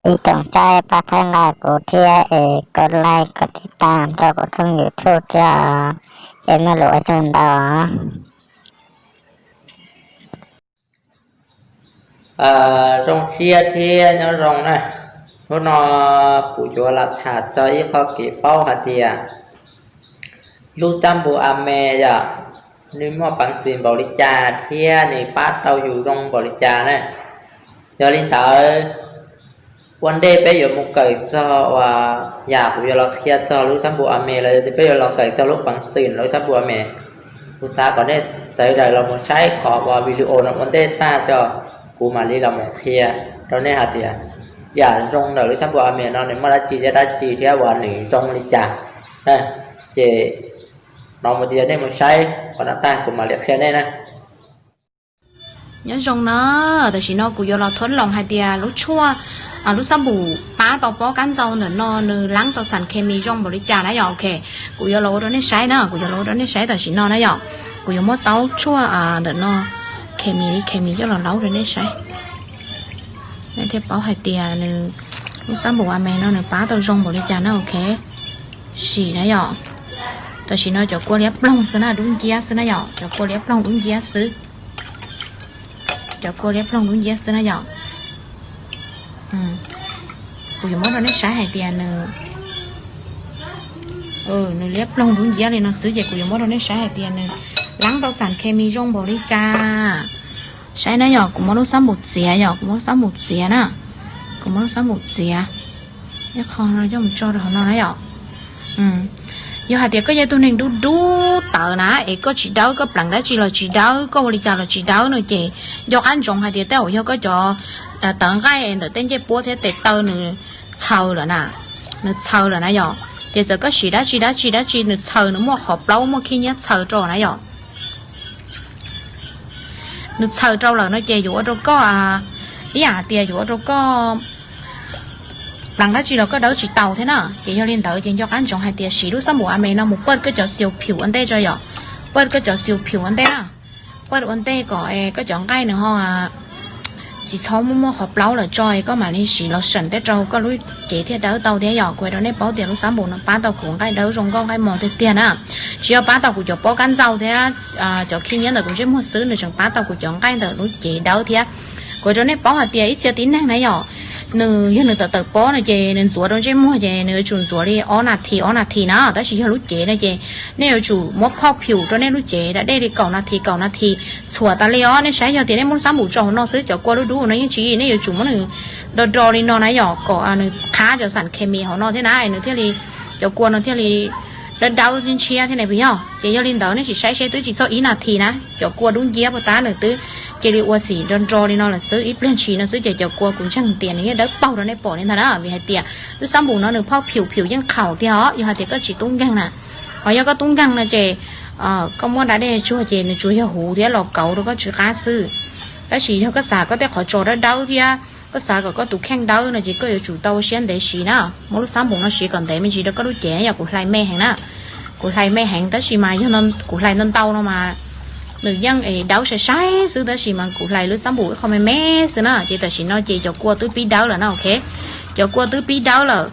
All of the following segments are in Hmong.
Ib tsoom saib pab txhawb nqa kuv thiab es kov like kov tib tas rau kuv thooj YouTube thiab, es muaj lus ua tsaug ntau. Zoo siab thiab nyob zoo na. Hnub no kuv yuav los tham txog ib qho kev paub hais tias lub txaj npum a me yom, nws muaj peev xwm npaum li cas thiab nws pab tau yus zoo npaum li cas na. Yog li ntawd, ua ntej peb yuav mus kawm txog uas yam kuv yuav los qhia txog lub txaj npum a me los yog peb yuav los kawm txog lub peev xwm lub txaj npum a me, kuv xav kom nej sawv daws los mus saib qhov uas video no ua ntej tag tso, kuv mam li los mus qhia rau nej hais tias yam zoo ntawm lub txaj npum a me no nws muaj dab tsi thiab dab tsi thiab uas nws zoo li cas. Ces no mus ces nej mus saib qhov no tag kuv mam li qhia nej na. Nyob zoo na, tam sim no kuv yuav los thuab loos hais tias lub tshuaj, lub xab npum pab tau pob kab ntxau ntawm no nws laab tau xam khes mis zoo npaum li cas na yom. Ok, kuv yuav los ua rau nej saib na, kuv yuav los ua rau nej saib tam sim no na yom. Kuv yuav muab taub tshuaj ntawm no khes mis li khes mis coj los laub rau nej saib, nej thiaj paub hais tias nws lub xab npum a me no nws pab tau zoo npaum li cas na. Ok, sim na yom. Tam sim no cov kua liab ploog xwb na, dub nciab xwb na yom, cov kua liab ploog dub nciab xwb. Cov kua liab ploog dub nciab xwb na yom. Kuv yuav muab rau nej saib hais tias nws, nws liab ploog dub nciab li no xwb ces kuv yuav muab rau nej saib hais tias nws laab tau xam khes mis zoo npaum li cas. Saib na yom, kuv muab lub xab npum txiav yom, kuv muab lub xab npum txiav na. Kuv muab lub xab npum txiav ib qho no coj mus tso rau hauv no na yom. Yog hais tias koj yog ib tug neeg dub dub tawv na es koj tsis dawb, koj pleev dab tsi los tsis dawb, koj ua li cas los tsis dawb no ces nco qab ntsoov hais tias tej zaum yog koj cov tawv nqaij ntawm tej ncej puab thiab tes taw nws txhaws lawm na, nws txhaws lawm na yom. Ces txawm koj siv dab tsi dab tsi dab tsi nws txhaws, nws muaj qhov plaub muaj khib nyiab txhaws rau na yom. Nws txhaws rau lawm no ces yuav ua rau koj, ib yam hais tias yuav ua rau koj pleev dab tsi los koj dawb tsis tau thiab na. Ces yog li ntawd ces nco qab ntsoov hais tias siv lub xab npum a me no mus paj koj cov xiu phiu ua ntej tso yom. Paj koj cov xiu phiu ua ntej na. Paj ua ntej kom koj cov nqaij nws ho tsis txhob muaj muaj qhov plaub lawm tso, koj mam li siv los seem tej rau koj lub cev thiaj dawb tau thiab yom. Kuv hais rau nej paub tias lub xab npum no pab tau kuv nqaij dawb zoo nkauj nqaij mos tiag tiag na. Tsis yog pab tau kuv cov pob kab ntxau thiab cov khib nyiab ntawm kuv ntsej muag xwb, nws tseem pab tau kuv cov nqaij ntawm lub cev dawb thiab. Kuv hais rau nej paub hais tias ib txhia tib neeg na yom, nws yog nws tawm tawm pob no ces nws ntxuav rau ntsej muag ces nws yuav tsum ntxuav li ob nas this ob nas this na, tab sis yog lub cev no ces nej yuav tsum muab phauj phium rau nej lub cev da dej li kaum nas this kaum nas this txhuam tas li os. Nej saib yog tias nej muab lub xab npum tso hauv no xwb cov kua dub dub no yeej tsis, nej yuav tsum muab nws do do li no na yom, kom nws qhab cov xam khes mis hauv no thiab na nws thiaj li, cov kua no thiaj li dawb dawb ntshiab thiab na puas yog? Ces yog li ntawd nej sim saib seb twb tsis txog ib nas this na cov kua dub nciab puag ta nws twb cia li ua xim nro nro li no lawm xwb, ib pliag ntshis no xwb ces cov kua kuv ntseeg tias nws yeej dawb paug rau nej pom li ntag na, vim hais tias lub xab npum no nws phauj phium phium yeej qhaum tiag os. Yog hais tias koj tsis tub nkeeg na, ho yog koj tub nkeeg no ces koj muab da dej tsuag ces nws tsuas yog huv thiab los kauv rau koj tsw qab xwb. Tab sis yog koj xav koj tej qhov tsos dawb dawb thiab koj xav kom koj tus kheej dawb no ces koj yuav tsum tau ua siab ntev siv na. Muab lub xab npum no siv kom ntev me ntsis rau koj lub cev na yom. Kuv hlais me heev na, kuv hlais me heev tab sis mas yog kuv hlais ntau ntau no mas nws yeej dawb sai sai xwb, tab sis mas kuv hlais lub xab npum ib qho me me xwb na. Ces tam sim no ces cov kua twb pib dawb lawm na. Ok, cov kua twb pib dawb lawm.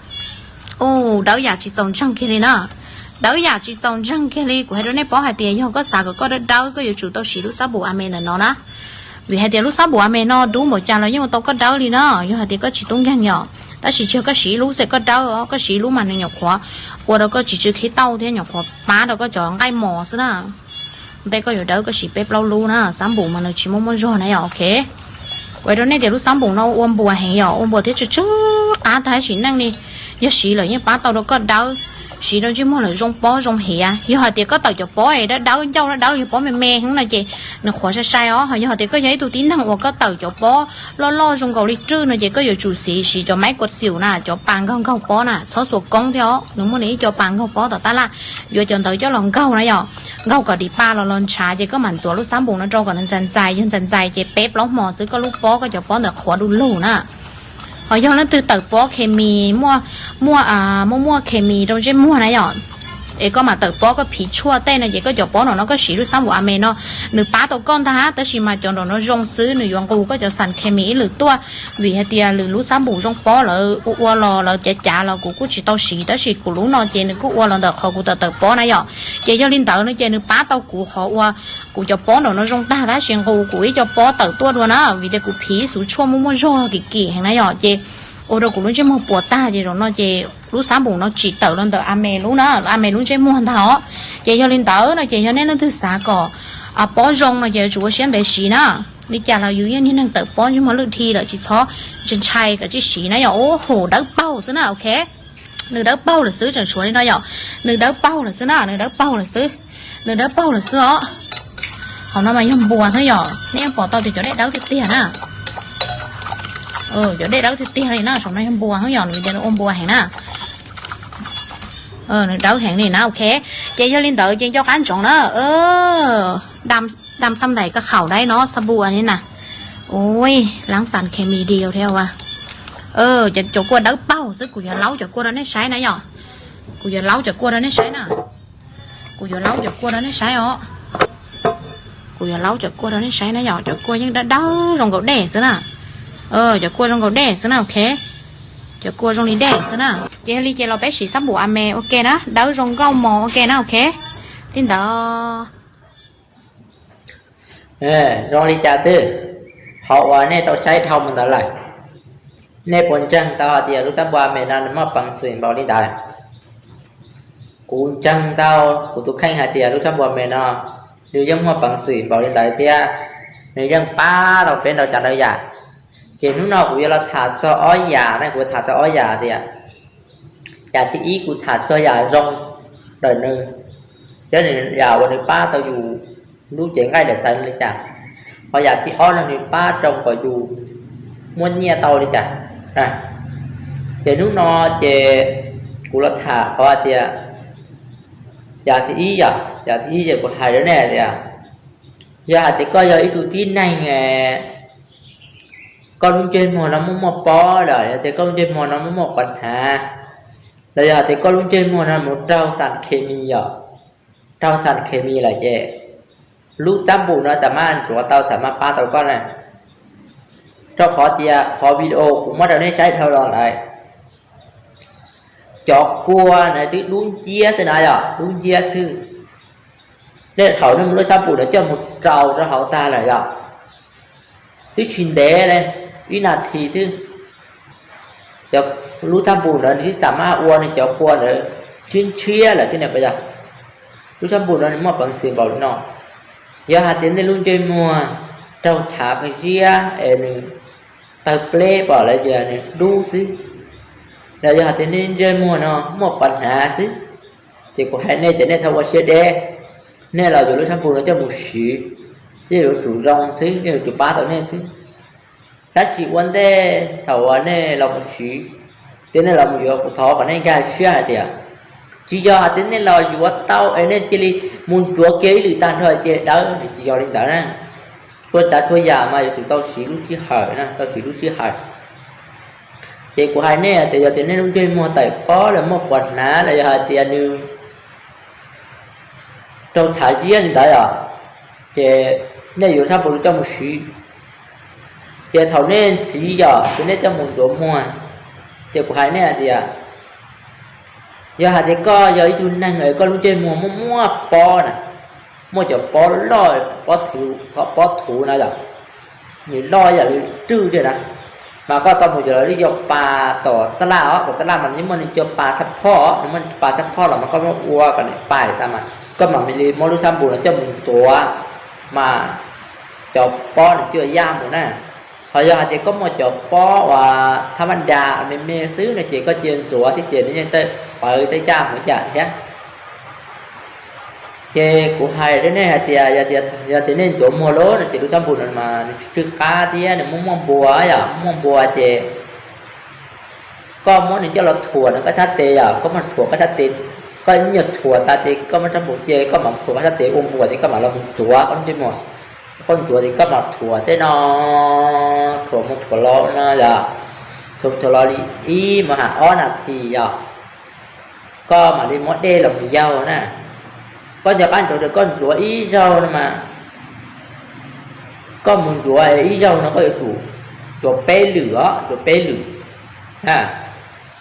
Ua dawb yam tsis txaus ntseeg kiag li na. Dawb yam tsis txaus ntseeg kiag li. Kuv hais rau nej paub hais tias yog koj xav kom koj dawb dawb koj yuav tsum tau siv lub xab npum a me ntawm no na. Vim hais tias lub xab npum a me no dub npaum cas los yeej ua tau koj dawb li na, yog hais tias koj tsis tub nkeeg yom. Tab sis tsis yog koj siv ib lub xwb koj dawb os, koj siv ib lub mas nws nyuam qhuav ua rau koj tsis tsw khib tauj thiab nyuam qhuav pab rau koj cov nqaij mos xwb na. Ua ntej koj yuav dawb koj siv peb plaub lub na, xab npum mas nws tsis muaj muaj zog na yom. Ok, kuv hais rau nej tias lub xab npum no ua npuas heev yom, ua npuas thiab tsw tsw qab tag sim neej li. Yog siv lawm yeej pab tau rau koj dawb, siv rau ntsej muag lawm zoo pob zoo hiav. Yog hais tias koj tawm cov pob es dawb dawb ncauj dawb dawb yog pob me me heev no ces nws qhuav sai sai os. Ho yog hais tias koj yog ib tug tib neeg uas koj tawm cov pob loj loj zoo nkaus li rwj no ces koj yuav tsum siv, siv cov maiv kuav xyum na, cov pas nkaug nkaug pob na, txhob xuas koob thiab os, nws muaj nws ib co pas nkaug pob tom tab laj, yuav cov ntawd coj los nkaug na yom. Nkaug kom dim pa los los ntshav ces koj mam ntxuav lub xab npum no rau kom nws ntxais ntxais, yog ntxais ntxais ces peb plaub hmos xwb koj lub pob koj cov pob ntawd qhuav du lug na. Ho yog leej twg tawm pob khes mis, muaj, muaj, muaj muaj khes mis rau ntsej muag na yom, es koj mam tawm pob koj phiv tshuaj tej no ces koj cov pob nraum no koj siv lub xab npum a me no, nws pab tau koj ntag, tab sis mas cov nraum no zoo xwb, nws yuav nqus koj cov xas khes mis ib lwm tuaj. Vim hais tias lwm lub xab npum zoo pob lawv ua ua los lawv cav cav los kuv kuj tsis tau siv, tab sis kuv lub no ces nws kuj ua los ntawm qhov kuv tawm tawm pob na yom. Ces yog li ntawd no ces nws pab tau kuv qhov uas kuv cov pob nraum no zoo tag tab sis nqus kuv ib co pob tawm tuaj dua na, vim tias kuv phiv xuv tshuaj muaj muaj zog kim kim heev na yom, ces ua rau kuv lub ntsej muag puas tag, ces zaum no ces lub xab npum no tsim tawm los ntawm a me lub na, a me lub ntsej muag ntag os. Ces yog li ntawd no ces yog nej leej twg xav kom pob zoo no ces yuav tsum ua siab ntev siv na. Li cas los yus yog niag neeg tawm pob ntsej muag lwj dhi lawm, tsis txhob ntshai ntshai kom tsij siv na yom. Ub, dawb paug xwb na, ok. Nws dawb paug lawm xwb, tseem tshuav li no yom. Nws dawb paug lawm xwb na, nws dawb paug lawm xwb. Nws dawb paug lawm xwb os. Qhov no mas yog npua xwb yom, nej yeej pom tau tias cov dej dawb tiag tiag na. Cov dej dawb tiag tiag li na, saum no yog npua xwb yom, nws ua npua heev na. Nws dawb heev li na, ok. Ces yog li ntawd ces nco qab ntsoov na. Đâm, đâm xăm đẩy cái khẩu đấy nó sẽ buồn thế nè. Ui, láng sàn khe mi điều theo à. Cov kua dawb paug xwb, kuv yuav laub cov kua rau nej saib na yom. Kuv yuav laub cov kua rau nej saib na. Kuv yuav laub cov kua rau nej saib os. Kuv yuav laub cov kua rau nej saib na yom, cov kua yeej dawb dawb zoo nkaus dej xwb na. Cov kua zoo nkaus dej xwb na, ok. Cov kua zoo li dej xwb na. Ces yog li ces los peb siv xab npum a me ua ke na, dawb zoo nkauj mos ua ke na, ok. Li ntawd. Zoo li cas xwb, qhov uas nej tau saib dhau mus ntawd lawm, nej puas ntseeg tau hais tias lub xab npum a me no nws muaj peev xwm npaum li ntawd? Kuv ntseeg tau, kuv tus kheej hais tias lub xab npum a me no nws yeej muaj peev xwm npaum li ntawd thiab, nws yeej pab tau peb ntau tsav ntau yam. Ces hnub no kuv yuav los tham txog ob yam ne, kuv yuav tham txog ob yam tias, yam thib ib kuv tham txog yam zoo ntawm nws, thiab nws yam uas nws pab tau yus lub cev nqaij daim tawv li cas, ho yam thib ob no nws pab rau kom yus muab nyiaj tau li cas. Ces hnub no ces kuv los tham qhov tias, yam thib ib yom, yam thib ib ces kuv hais rau nej tias, yog hais tias koj yog ib tug tib neeg koj lub ntsej muag no muaj muaj pob lawm, yog tias koj lub ntsej muag no muaj muaj quav hnav, los yog hais tias koj lub ntsej muag no mus raug xas khe mi yom, raug xas khe mi lawm ces lub xab npum no tam maj ntxuav tau tam maj pab tau koj na. Rau qhov tias qhov video kuv muab rau nej saib dhau los ntawd, cov kua na twb dub nciab xwb na yom, dub nciab xwb. Nej thaum nej mus lub xab npum no coj mus rau rau hauv tag lawm yom, twb tsis ntev li, ib nas this xwb, cov, lub xab npum ntawd nws twb tam maj ua nws cov kua ntawd tshiab ntshiab lawm thiab ne puas yog? Lub xab npum no nws muaj peev xwm npaum li no. Yog hais tias nej lub ntsej muag raug chav pheej ziab es nws tawg pleb pom lawm ces nws dub xwb, los yog hais tias nej ntsej muag no muaj quav hnav xwb, ces kuv hais nej ces nej txhob ua siab deb, nej los yuav lub xab npum no coj mus siv, yeej yuav tsum zoo xwb, yeej yuav tsum pab tau nej xwb. Tab sis ua ntej thaum uas nej los mus siv, ces nej los mus yuav kuv thov kom nej nkag siab hais tias, tsis yog hais tias nej los yuav tau es nej cia li mus ntxuav kiag ib lwm tag nrho ces dawb, nws tsis yog li ntawd na. Txhua tsav txhua yam mas yuav tsum tau siv lub sij hawm na, tau siv lub sij hawm. Ces kuv hais nej tias yog tias nej lub ntsej muag tawm pob los muaj quav hnav los yog hais tias nws raug chav ziab li ntawd os, ces nej yuav lub xab npum no coj mus siv. Ces thaum nej siv yom, ces nej coj mus ntxuav muag. Ces kuv hais nej hais tias, yog hais tias koj yog ib tug neeg es koj lub ntsej muag muaj muaj pob na, muaj cov pob loj, pob thuv, pob thuv na yom, nws loj ib yam li rwj tiag na, mas koj tau mus yuav lub cov pas tom tab laj os, tom tab laj mas nws muaj nws cov pas thaj phoj, nws muaj pas thaj phoj los mas koj muab ua kom nws pais tas mas koj mam li muab lub xab npum no coj mus ntxuav, mas cov pob nws thiaj yaj mus na. Ho yog hais tias koj muaj cov pob uas thab mab da me me xwb no ces koj cia ntxuav thiab ces nws yeej pawv tej yaj mus ib yam thiab. Ces kuv hais rau nej hais tias, yog tias nej ntxuav muag lawm no ces lub xab npum no mas nws tsw tsw qab thiab nws muaj muaj npua yom, muaj muaj npua ces koj muab nws coj los thuam nws koj sab tes yom, koj muab thuam koj sab tes, koj nyuag thuam tas ces koj muab xab npum ces koj mam thuam koj sab tes ua npua ces koj mam los mus ntxuav koj lub ntsej muag. Koj ntxuav ces koj mam thuam tej no, thuam mus thuam los no yom, thuam mus thuam los li ib mus ham ob nas this yom. koj mam li muab dej los mus yaug na. Koj nco qab ntsoov tias koj ntxuav ib zaug no mas, koj mus ntxuav ib zaug no koj yuav tsum ntxuav peb lwm os, ntxuav peb lwm.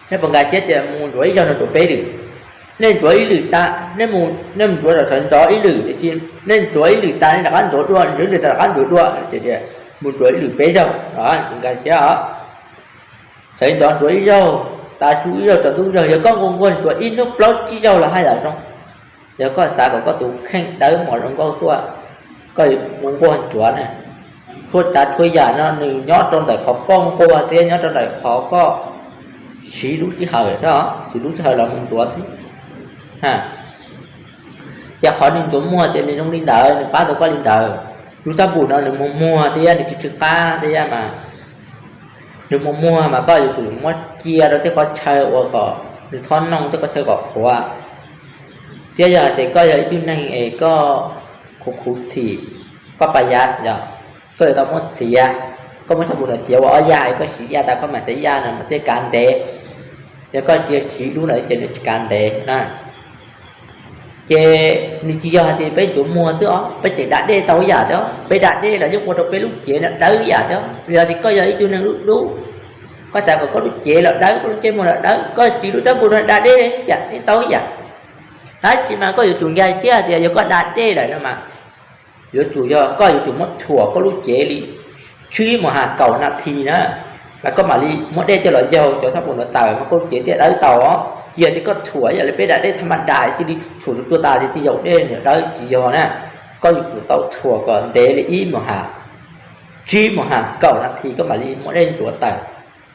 Nej puas nkag siab tias mus ntxuav ib zaug no ntxuav peb lwm? Nej ntxuav ib lwm tas, nej mus ntxuav tom sawv ntxov ib lwm, nej ntxuav ib lwm tas nej rov qab ntxuav dua, ntxuav ib lwm tas rov qab ntxuav dua, ces mus ntxuav ib lwm peb zaug, nkag siab os. Sawv ntxov ntxuav ib zaug, tav su ib zaug, tsaus ntuj ib zaug, yog koj nquag nquag ntxuav ib hnub plaub tsib zaug los haj yam zoo. Yog koj xav kom koj tus kheej dawb mos zoo nkauj tuaj, koj nquag nquag ntxuav na. Txhua tsav txhua yam no nws nyob rau ntawm qhov koj nquag thiab nyob rau ntawm qhov koj siv lub sij hawm, siv lub sij hawm los mus ntxuav xwb. Ces qhov nws ntxuav muag ces nws zoo li ntawd, nws pab tau koj li ntawd. Lub txaj npum no nws muag muag thiab nws tsw tsw qab thiab mas, nws muag muag mas koj yuav tsum muab cia rau tej qhov chaw uas kom nws thob nooj, tej qhov chaw kom qhuav. Thiab yog hais tias koj yog ib tug neeg es koj khuv khuv xim, koj pas yav, koj yuav tau muab txiav, koj muab txaj npum no txiav ua ob yam, koj siv yam tas koj mam txiav yam no mas thiaj kav ntev. Yog koj cia siv lub no ces nws tsis kav ntev na. Ces nws tsis yog hais tias peb ntxuav muag xwb os, peb tseem da dej tau ib yam thiab. Peb da dej los yeej ua rau peb lub cev no dawb ib yam thiab. Yog tias koj yog ib tug neeg lub dub, koj xav kom koj lub cev los dawb, koj lub ntsej muag los dawb, koj siv lub txaj npum no da dej ib yam thiab tau ib yam. Tab sis mas koj yuav tsum nkag siab tias yog koj da dej lawm no mas, yuav tsum yog koj yuav tsum muab thuam koj lub cev li tsib mus has kaum nas this na, mas koj mam li muab dej coj los yaug cov txaj npum no tawm mas koj lub cev thiaj dawb tau os. Cia tias koj thuam ib yam li peb da dej thaj ma das cia li thuam tsuag tsuag tas ces thiaj yaus dej nws dawb, tsis yog na. Koj yuav tsum tau thuam kom ntev li ib mus has, tsib mus has kaum nas this koj mam li muab dej ntxuav tawm.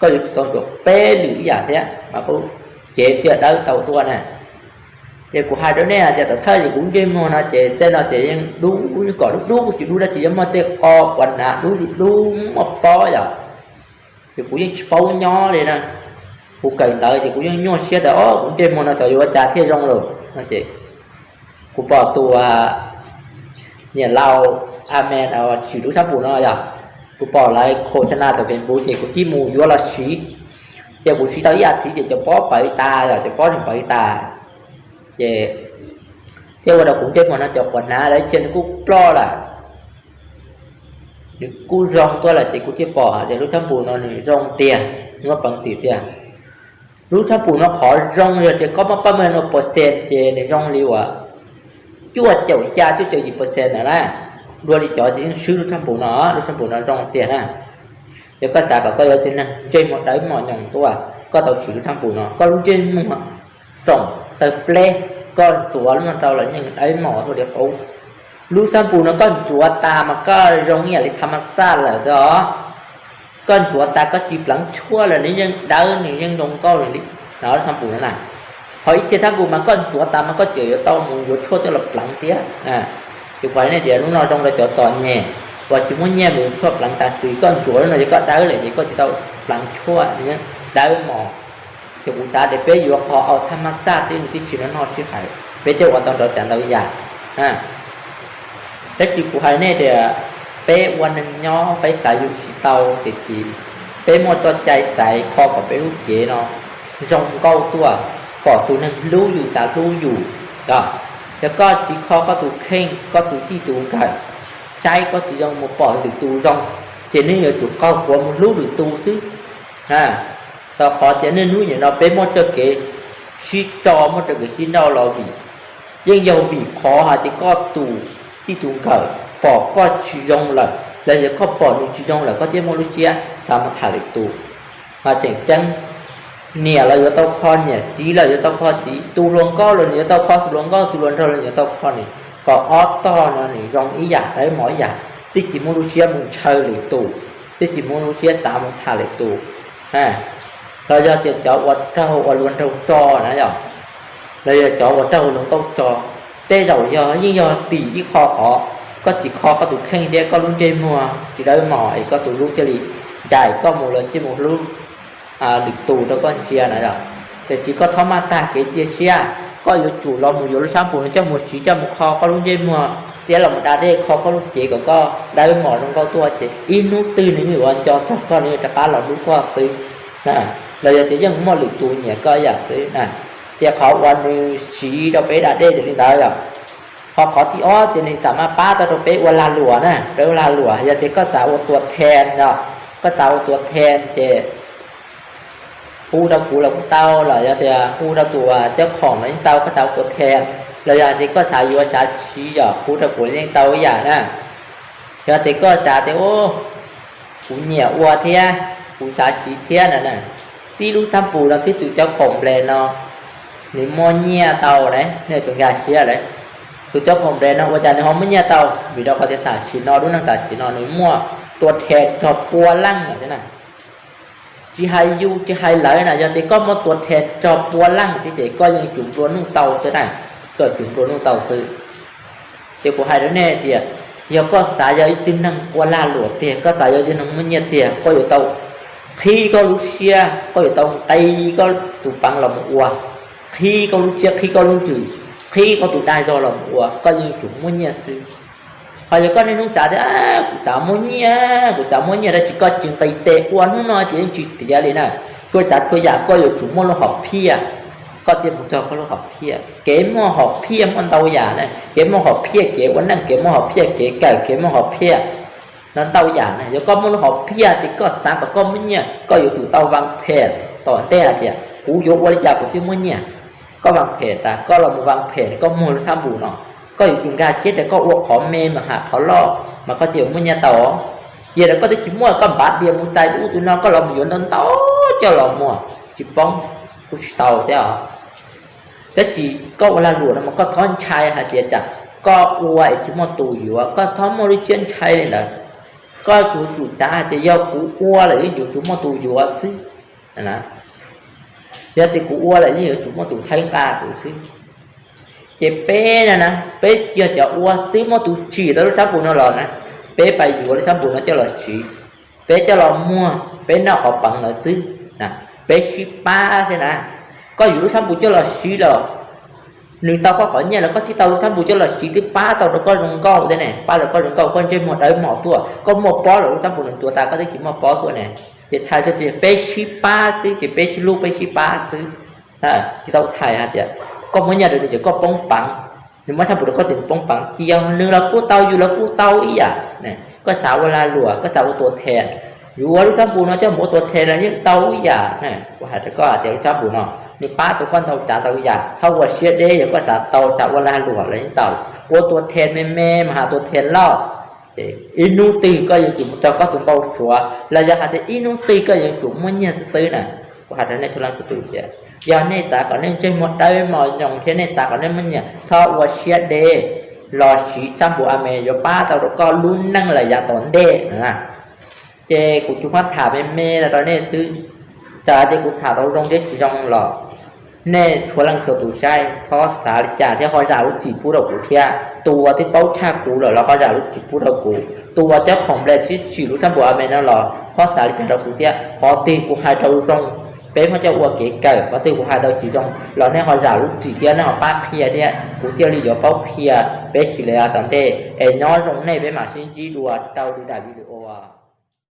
Koj yuav tsum tau ntxuav peb lwm ib yam thiab mas koj lub cev thiaj dawb tau tuaj na. Ces kuv hais rau nej hais tias tom thawj ces kuv ntsej muag no ces tej no ces yeej dub, kom dub dub kuj tsis dub dab tsi, yeej muaj tej qho uas hnav dub dub muaj pob yom, ces kuv yeej tsis paub nyob li na. Kuv kawm ntawv ces kuv yeej nyuaj siab tias o kuv ntsej muag no cov yuav ua cas thiaj zoo lawm no ces kuv pom tus niam laus Amen tsim lub txaj npum no yom, kuv pom lawv khos tha na thaum Facebook ces kuv cia mus yuav los siv. Ces kuv siv tau ib as thiv ces cov pob pawv tas yom, cov pob nws pawv tas. Ces thiaj ua rau kuv ntsej muag no cov quav hnav lawv cia nws kuj ploj lawm, nws kuj zoo tuaj lawm. Ces kuv thiaj pom hais tias lub txaj npum no nws zoo tiag, nws muaj peev xwm tiag. Lub txaj npum no qhov zoo yog tias koj muab pab me no percent ces nws zoo li uas cuaj caum xya cuaj caum yim percent na na. Dua li cov ces yeej swb lub txaj npum no, lub txaj npum no zoo tiag na. Yog koj xav kom koj yuav tus neeg ntsej muag dawb mos nyoos tuaj, koj tau siv lub txaj npum no, koj lub ntsej muag tsoom tawg pleb, koj ntxuav lub no rau los yeej dawb mos tuaj li qub. Lub txaj npum no koj ntxuav tas mas koj zoo ib yam li tha ma xaj lawm xwb os. Koj ntxuav tas koj tsis pleev tshuaj los nws yeej dawb, nws yeej zoo nkauj li no, lub txaj npum no na. Ho ib txhia txaj npum mas koj ntxuav tas mas koj tseem yuav tau mus yuav tshuaj coj los pleev thiab. Ces kuv hais nej tias lub no zoo rau cov txom nyem uas tsis muaj nyiaj mus yuav tshuaj pleev tas xwb, koj ntxuav lub no ces koj dawb lawm ces koj tsis tau pleev tshuaj, nws yeej dawb mos. Ces kuv xav tias peb yuav qhov au tha ma xaj xwb nws twb tsis noj noj sib hais, peb thiaj ua tau nrov tsav ntau yam. Tab sis kuv hais nej tias peb ua neeg nyob peb xav yus tsis tau tiam sis peb muaj txoj cai xaiv kho kom peb lub cev no zoo nkauj tuaj, kom tus neeg hlub yus xav hlub yus. Yog koj tsis kho koj tus kheej, koj tus txij tus nkawm, saib koj tsis zoo mus pom lwm tus zoo, ces nej yuav tsum qaug quav mus hlub lwm tus xwb. Rau qhov tias niaj hnub nim no peb muaj txoj kev sib tso, muaj txoj kev sib nrauj los vim, yeej yog vim qhov hais tias koj tus txij tus nkawm pom koj tsis zoo lawm los yog koj pom nws tsis zoo lawm koj thiaj muaj lub siab xav mus tham lwm tus. Mas tseem ceeb, niam los yuav tau kho niam, txiv los yuav tau kho txiv, tus hluas nkauj los nws yuav tau kho tus hluas nkauj, tus hluas nraug los nws yuav tau kho nws, kom ob tog no nws zoo ib yam, dawb mos ib yam, twb tsis muaj lub siab mus ntshaw lwm tus, twb tsis muaj lub siab xav mus tham lwm tus. Los yog tias cov uas raug uas hluas nraug tso na yom, los yog cov uas raug hluas nkauj tso, tej zaum yog yeej yog tim ib qho qhov koj tsis kho koj tus kheej thiab koj lub ntsej muag tsis dawb mos es koj tus hlub thiaj li ncaim koj mus los cia mus hlub lwm tus rau koj ntsia na yom. Tiam sis koj txhob maj tag kev cia siab, koj yuav tsum los mus yuav lub txaj npum no coj mus siv coj mus kho koj lub ntsej muag thiab los mus da dej kho koj lub cev kom koj dawb mos zoo nkauj tuaj ces ib hnub twg nws yuav nco txog koj, nws yuav rov qab los hlub koj xwb. Los yog tias yeej muaj lwm tus nyiam koj ib yam xwb na. Ces qhov uas nws siv rau peb da dej ces li ntawd yom. Ho qhov thib ob ces nws txawm maj pab tau rau peb ua lag luam na, peb ua lag luam. Yog tias koj xav ua tua then no, koj xav ua tua then ces hu rau kuv los kuj tau, los yog tias hu rau tus cab khoom los yeej tau, koj xav ua tua then, los yog tias koj xav yuav tsav siv yom, hu rau kuv yeej tau ib yam na. Yog tias koj xav tias, kuv nyiam ua thiab, kuv tsav siv thiab no na, tib lub thab npus no twb tus cab khoom nples no nws muaj nyiaj tau ne, nej tus nkag siab lawm. Tus cab khoom nples no ua cas nws ho muaj nyiaj tau? Vim rau qhov tias tam sim no lub neej tam sim no nws muaj tua then rog pua leej lawm thiab na. Tsis hais yus tsis hais lawv na, yog tias koj muaj tua then rog pua leej thiab ces koj yeej tsum nplua nuj tau thiab na, koj tsum nplua nuj tau xwb. Ces kuv hais rau nej tias, yog koj xav yog ib tug neeg ua lag luam tiag, koj xav yog ib tug neeg muaj nyiaj tiag, koj yuav tau qhib koj lub siab, koj yuav tau nqi koj tus peev los mus ua, qhib koj lub siab, qhib koj lub ntsws, qhib koj tus dag zog los mus ua, koj yeej tsum muaj nyiaj xwb. Ho yog koj niaj hnub xav tias, kuv xav muaj nyiaj, kuv xav muaj nyiaj, tab sis koj tsis nqis tes ua hnub no ces yeej tsis tiav li na. Txhua tsav txhua yam koj yuav tsum muaj lub hom phiaj, koj thiaj mus txog koj lub hom phiaj. Kev muaj hom phiaj muaj ntau yam na, kev muaj hom phiaj kev ua neej, kev muaj hom phiaj kev kawm, kev muaj hom phiaj no ntau yam na. Yog koj muaj lub hom phiaj ces koj xav kom koj muaj nyiaj, koj yuav tsum tau vaj phem tom ntej hais tias kuv yuav ua li cas kuv thiaj muaj nyiaj. Koj vaj phem tas koj los mus vaj phem, koj muag lub thab npus no, koj yuav tsum nkag siab tias koj ua qhov me mas ham qhov loj mas koj thiaj muaj nyiaj tau. Cia li koj twb tsis muaj, koj npav dias mus txais ub tus no, koj los mus yuav ntau ntau coj los muag tsis poob, kuj tsis tau thiab os. Tab sis koj ua lag luam no mas koj txhob ntshai hais tias tsam koj ua es tsis muaj tus yuav, koj txhob muaj lub siab ntshai li ntawd. Koj yuav tsum xav hais tias yog kuv ua lawm yeej yuav tsum muaj tus yuav xwb. Yog tias kuv ua lawm yeej yuav tsum muaj tus thaij nqa kuv xwb. Ces peb na na, peb tsis yog cov ua twb muaj tus tsim rau lub thab npus no los na, peb pais yuav lub thab npus no coj los siv, peb coj los muag, peb noj qhov peev lawm xwb. Peb sib pab thiab na. Koj yuav lub thab npus coj los siv los nws tau koj qhov nyiaj los koj thiaj tau lub thab npus coj los siv twb pab tau rau koj zoo nkauj thiab ne, pab rau koj zoo nkauj, koj ntsej muag dawb mos tuaj, koj muaj pob los lub thab npus nws tuav tas koj twb tsis muaj pob tuaj ne. Ces txhais txog tias peb sib pab xwb, ces peb sib hlub peb sib pab xwb. Tsis tau txhais hais tias koj muab nyiaj rau nws ces koj poob peev, nws muab thab npus rau koj ces nws poob peev, tsis yog, nws los kuj tau yus los kuj tau ib yam. Koj xav ua lag luam, koj xav ua tua then, yuav lub thab npus no coj mus ua tua then los yeej tau ib yam. Kuv hais rau koj hais tias lub thab npus no nws pab tau koj ntau tsav ntau yam, txhob ua siab deb, yog koj xav tau xav ua lag luam los yeej tau. Ua tua then me me mas ham tua then loj, ib hnub twg koj yuav tsum mus rau koj tus npau suav los yog hais tias ib hnub twg koj yuav tsum muaj nyiaj xwb xwb na. Kuv hais rau nej txhua leej txhua tus tias yog nej xav kom nej ntsej muag dawb mos zoo thiab nej xav kom nej muaj nyiaj, txhob ua siab deb, los siv thab npus a me yuav pab tau rau koj lub neej los yav tom ntej na. Ces kuv tsuas muab tham me me no rau nej xwb. Txawm hais tias kuv tham tau zoo thiab tsis zoo los nej txhua leej txhua tus saib txhob xav li cas thiab ho zam lub txim pub rau kuv thiab. Tus uas twb paub tshaj kuv lawm los ho zam lub txim pub rau kuv. Tus uas cov khoom nplej tsis tsim lub thab npus a me no los txhob xav li cas rau kuv thiab. Qhov twg kuv hais tau zoo, peb muab coj ua kev kawm, qhov twg kuv hais tau tsis zoo los nej ho zam lub txim thiab nej ho pab qhia thiab kuv thiaj li yuav paub qhia peb sim li tom ntej. Es nyob zoo nej, peb mam sib ntsib dua rau lwm daim video.